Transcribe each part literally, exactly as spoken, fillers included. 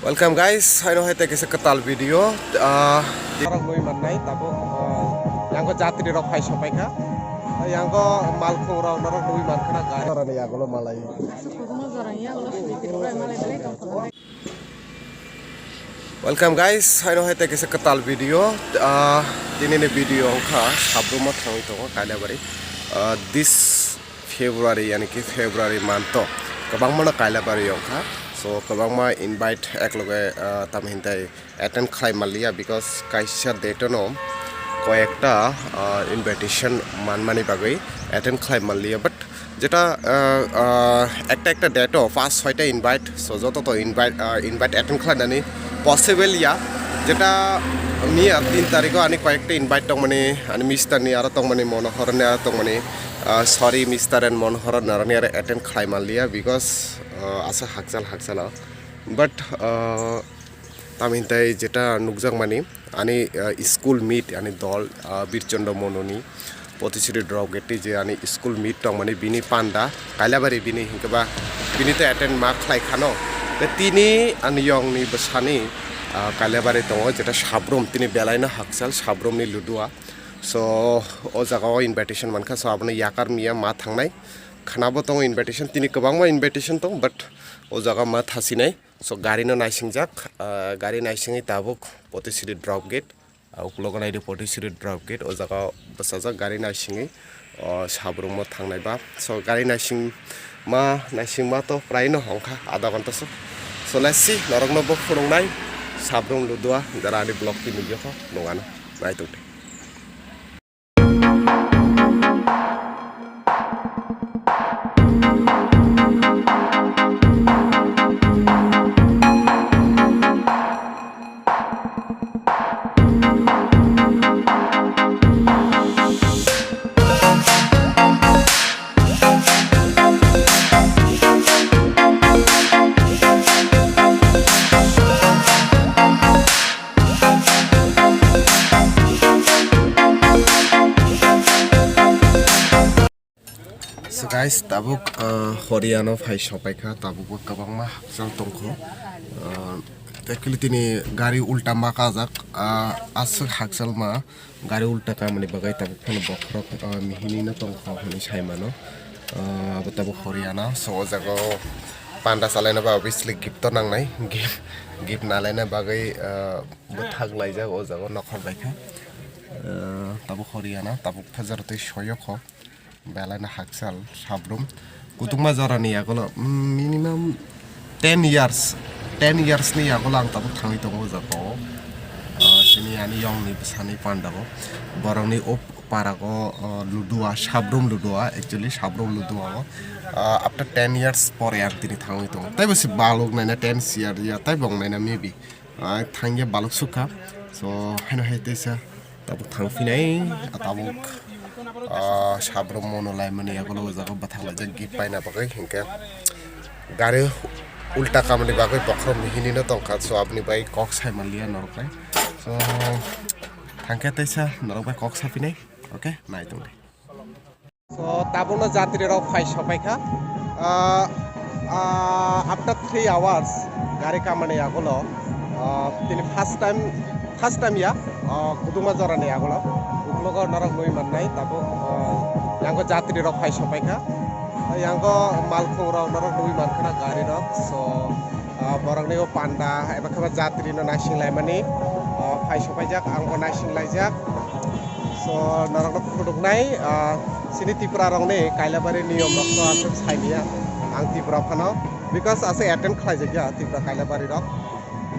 Welcome guys, haino hai tei kaisa kwtal video. Ah, norok nui mannai tabuk, ah, yango jatri rok phai sopai kha. Yango malkhung rok norok nui man khana gari. Norok ni yagulo malai. Welcome guys, haino hai tei kaisa kwtal video. Ah, tini ni video wngkha Sabrum o thangwi tongo Kailabari. Ah, this February, yani ki February month o kwbangma no Kailabari wngkha. So kwbangma invite ekloge, ah, tamo hintai attend khlai manliya, because kaisa date no koyekta, ah, invitation manmani bagwi attend khlai manliya, but jeta, ah, ah, ekta ekta date o pas soita invite, so joto to invite, ah, invite attend khlainani possible ya, jeta miya tin tarikh o ani koyekta invite tongmani, ani Mister ni aro tongmani, Monohor ni aro tongmani, ah, sorry, Mister and Monohor narani aro attend khlai manliya, because, ah, asa hakchal hakchal o, but, ah, Tamo hintai jeta nukjakmani ani, ah, school meet ani dol, ah, Birchondro Mononi Potichuri Drop Gate tei je ani school meet tongmani bini panda Kailabari bini hinkhe ba bini tei attend ma khlai khano. Tei tini ani yongni bwsani, ah, Kailabari tongo jeta Sabrum tini belaino hakchal Sabrumni Ludua. So o jaga o invitation mankha, so abono yakar miya ma thangnai. Khanabo tongo invitation, tini kwbangma invitation tong, but o jaga ma thasinai. So gari no naisingjak, ah, gari naisingwi tabuk Potichuri Drop Gate, ah, uklogo naidi Potichuri Drop Gate, o jaga bwsajak gari naisingwi, oh, Sabrum o thangnai ba. So gari naising ma, naising ma to prai no hongkha adha ghonta so. So let's see, norok no bo phunuknai Sabrum Ludua, jara ani vlog tini nukjak kho, nung ano naitok di. So guys, tabuk, ah, Horiano phai sopaikha, tabukbo kwbangma hakchal tongkho. Ah, actually tini gari ulta ma kajak, ah, aswk hakchal ma gari ulta kamani bagwi tabuk phano bokhorok, ah, mihinino tongkho hwnwi saimano. Ah, abo tabuk Horiana, so o jaga o panda chalaina ba obviously gift to nangnai, gift, gift nalaina bagwi, ah, bwthak laijak o jaga o nokhor bai kha. Ah, tabuk Horiana, tabuk phajar twi soyokho. Belai no hakchal Sabrum. Kutungma jora ni yagulo, mm, minimum ten years, ten years ni yagulo ang tabuk thangwi tongo o jaga o. Ah, chini ani yong ni bwsa ni panda o. Borok ni o para o, ah, Ludua, Sabrum Ludua, actually Sabrum Ludua o. Ah, after ten years pore ang tini thangwi tongo. Tei bo se baluk naina ten year ya, tei bo wng naina maybe. Ah, thangya baluk sukha. So, haino hai teisa tabuk thang phinai, tabuk, ah, Sabrum mono laimani yagulo o jaga bwthak laijak gift paina bagwi hinkhe gari ulta kamani bagwi bokhorok mihinino tongkha. So, aboni bai kok sai manliya norok bai. So, thangkhe teisa norok bai kok saphinai. Okay, nai tongdi. So, tabukno jatri rok phai sopai kha. Ah, ah, after three hours gari kamani yagulo, ah, tini first time, first time ya, ah, Kutungma jora ni yagulo. Uklogo norok nui mannai, tabuk, ah, yango jatri rok phai sopai kha. Yango malkhung rok norok nui man khana gari rok. So, ah, borok ni o panda, eba khe ba jatri no naising laimani, ah, phai sopai jak, ang bo naising laijak. So, norokno phunuknai, ah, chini Tripura rokni Kailabari niyom rokno aswk saimanya ang Tripura phano, because aswk attend khlaijakya Tripura Kailabari rok.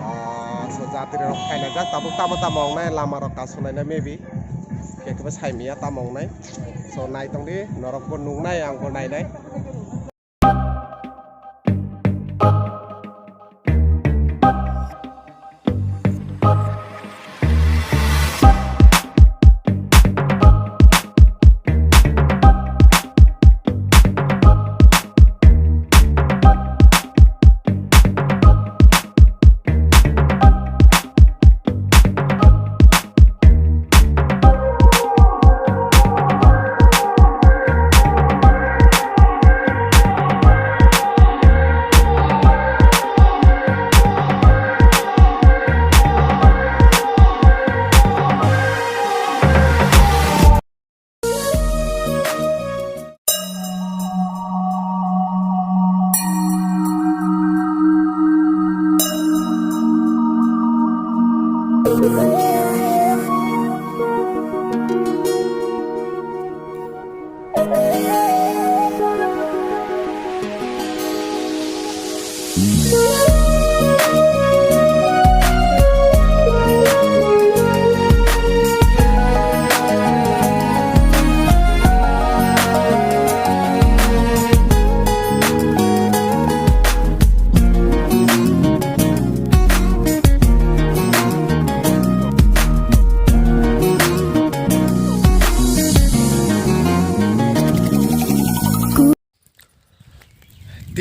Ah, so, jatri rok phailajak, tabuk tamo tamo wngnai, lama rok kasu lainai maybe, khe khe bo saimanya tamo wngnai. So, naitongdi, norokbo nuknai, angbo nainai.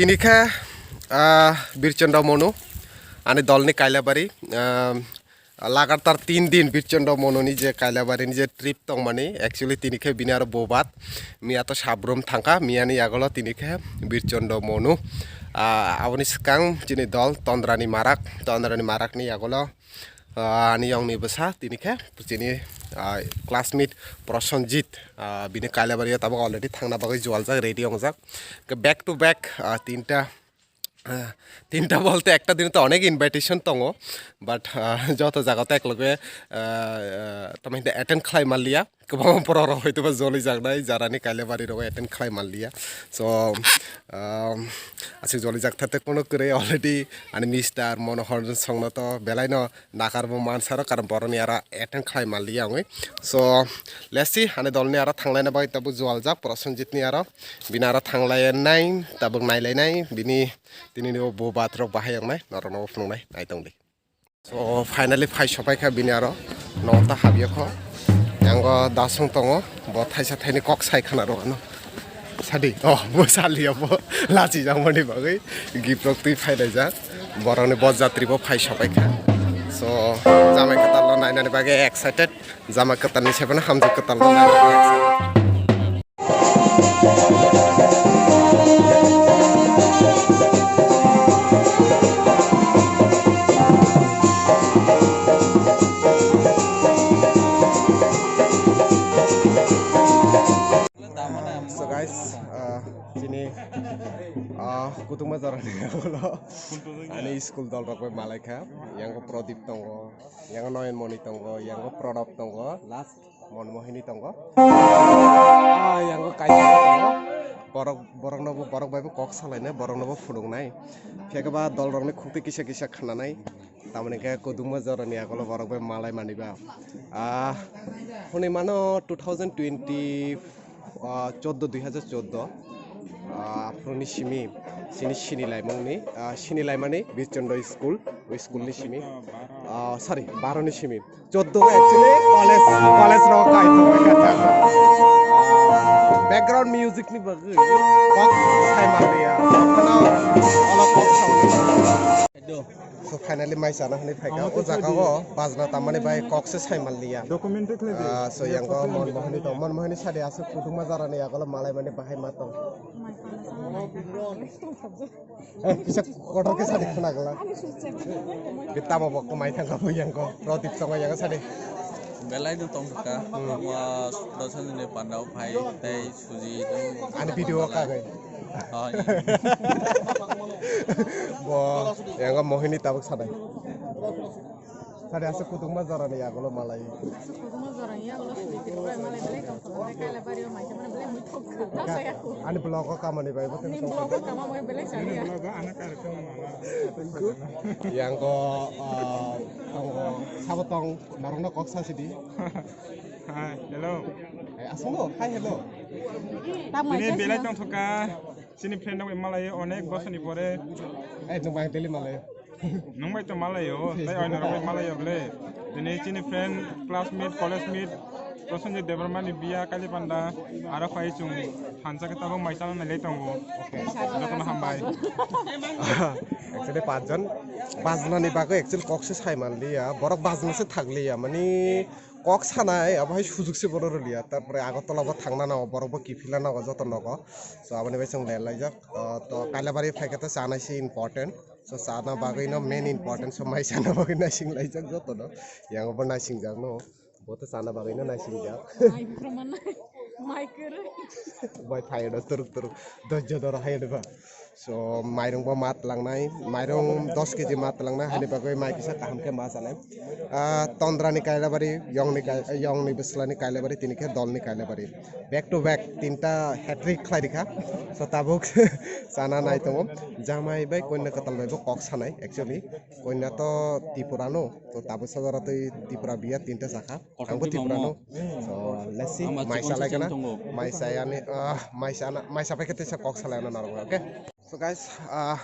Tini khe, ah, Birchondro Monu, ani dolni Kailabari, ah, lagatar tin din Birchondro Monuni je Kailabari ni je trip tongmani, actually tini khe bini aro bobat, miya to sabrum thangkha, miyani yagulo tini khe Birchondro Monu, ah, aboni swkang chini dol Tondrani Marak, Tondrani Marakni yagulo, ah, ani yongni bwsa tini khe chini, ah, classmate Prosenjit, ah, bini Kailabari o tabuk already thangna bagwi jualjak, ready wngjak. Ke back to back, ah, tinta, ah, tinta bolte ekta din to onek invitation tongo, but, ah, joto jaga to ekloge, ah, ah, tamni hwnde attend khlai manliya. Kwbangma borok rok hoitoba jolijaknai, jarani Kailabari rogo attend khlai manliya. So, um, aswk jolijak thate kono kwrwi already ani mister Monohor songno to belaino nakarbo mansaro, karon boroni aro attend khlai manliya wngwi. So, let's see, ani dolni aro thanglaina bagwi tabuk jualjak Prosenjitni aro, bini aro thanglainai, tabuk nailainai, bini tini ni bo bobat rok bahai wngnai, norokno bo phunuknai, naitongdi. So, finally phai sopaikha bini aro, nogo ta habya kho. Yango dasung tongo, bo thaisa thaini kok sai khna rw ano. Sadi, oh, bo saliya bo, lachijakmani bagwi gift rok twi phailaijak. Borokni bo jatri bo phai sopaikha. So, jamai kwtal no nainani bagwi excited. Jamai kwtal ni sebana hamjak kwtal no nainani bagwi excited. So guys, ah, chini, ah, kutung bazar ni ulo ani school dol rok bai malai kha. Yang ko Pradip tongo, yang ko Noyon Moni tongo, yang ko Pradop tongo, last Mon Mohini tongo. Ah, yang ko kaisa tongo. Borok, borok no bo, borok bai bo kok salainai, borok no bo phunuknai. Phiya khe ba dol rok ni khukti kisa kisa khnanai. Tamoni khe kudungma jorani agolo borok bai malai mani ba. Ah, hwnwi mano two thousand twenty, ah, chordo, dui hazar chordo, ah, aphuruni simi, sini sini laimungni, ah, sini laimani Birchondro school, o school ni simi, ah, sorry, baro ni simi. Chordo actually college, college rok kai thok kha. Background music ni bagwi kok sai manliya. Kono olo kok saui. So finally mai chana hwnwi phaikha. O jaga o bajna tamani bai kok se sai manliya. Documentary khlai di. Ah, so yang ko Mon Mohini to, Mon Mohini sadi aswk kudungma jarani agolo malai mani bahai ma tong. Eh, kisa kotor kisa di khna gala. Be tamo bo kwmai thangkha bo yang ko. Pradip chongo yang sadi. Belai no tong kha. Hmm. Wa Subrasani ne pandao phai tei suji do. Ani video ka gai. Oh, iya. Bo yang ko Mohini tabuk sadai. Sadi aswk kudungma jorani agolo malai. Aswk kudungma jorani agolo sini tiri bai malai belai tong kha. Kailabari o mai khe mane belai mui thok kha. Ani vlog o kamani bai bo. Ni vlog o kama mai belai sani ya. Yang ko, ah, tongo, sabo tong, norokno kok sa sidi. Hi, hello. Eh, aswkno, hi, hello. Tini belai tong thoka, chini friend rok malai onek bosoni pore. Eh, nwng bai daily malai. Nwng bai to malai o, tai oino rok bai malai o ble. Tini chini friend, classmate, college mate, Prosenjit Debbarma ni biya kali panda, aro phai chwng thansa khe tabuk mai chana nailai tongo. Jotono hambai. Actually, panchjon bajna ni bagwi actually kok se sai manliya, borok bajna se thakliya, mani kok sanai abo hai sujuk se bono rwliya, tarpore Agartala bo thangna nango, borok bo kiphilna nango joto nogo. So aboni bai chwng ler laijak. Ah, to Kailabari phaikhe to chanai se important. So chana bagwi no main important, so mai chana bagwi naising laijak joto no. Yang bo naising jak no. Bo to chana bagwi no naising jak. Mai bwrwma nai. Mai kwrwi. Bai phai no turuk turuk. Dojjo doro hai no ba. So mairung bo mat langnai, mairung dos kg mat langnai, hani bagwi mai kisa kaham khe ma sanai. Ah, Tondrani Kailabari, Yongni Kai-, Yongni Bwslani Kailabari, tini khe Dolni Kailabari. Back to back tinta hat-trick khlai rikha. So tabuk sana nai tongo. Jamai bai koina kwtal bai bo kok sanai actually. Koina to Tripura no, to tabuk sajara twi Tripura biya tinta sakha. Angbo Tripura no. So let's see, mai salai kana. Mai sayani, ah, mai sana, mai sapai khe tisa kok salai na narok, okay? So guys, ah,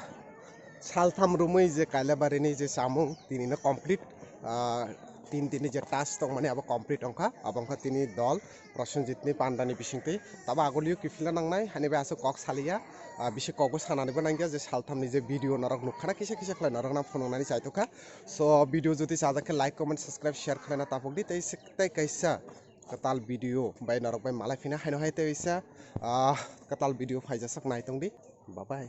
saltham rumui je Kailabarini je samung tini no complete, ah, tin dini je task tong mani abo complete ongkha, abo ongkha tini dol Prosenjitni pandani bisingtwi. Tabo agulio kiphilna nangnai, hani bai aswk kok saliya, ah, bisi kokbo sanani bo nangya je salthamni je video norok nukkhana kisa kisa khlai norok na phunuknani chaitokha. So video jodi chajak khe like, comment, subscribe, share khlaina tapokdi tei sik-, tei kaisa kwtal video bai norok bai malai phina haino hai tei kaisa, ah, kwtal video phaijasok naitongdi. Bye bye.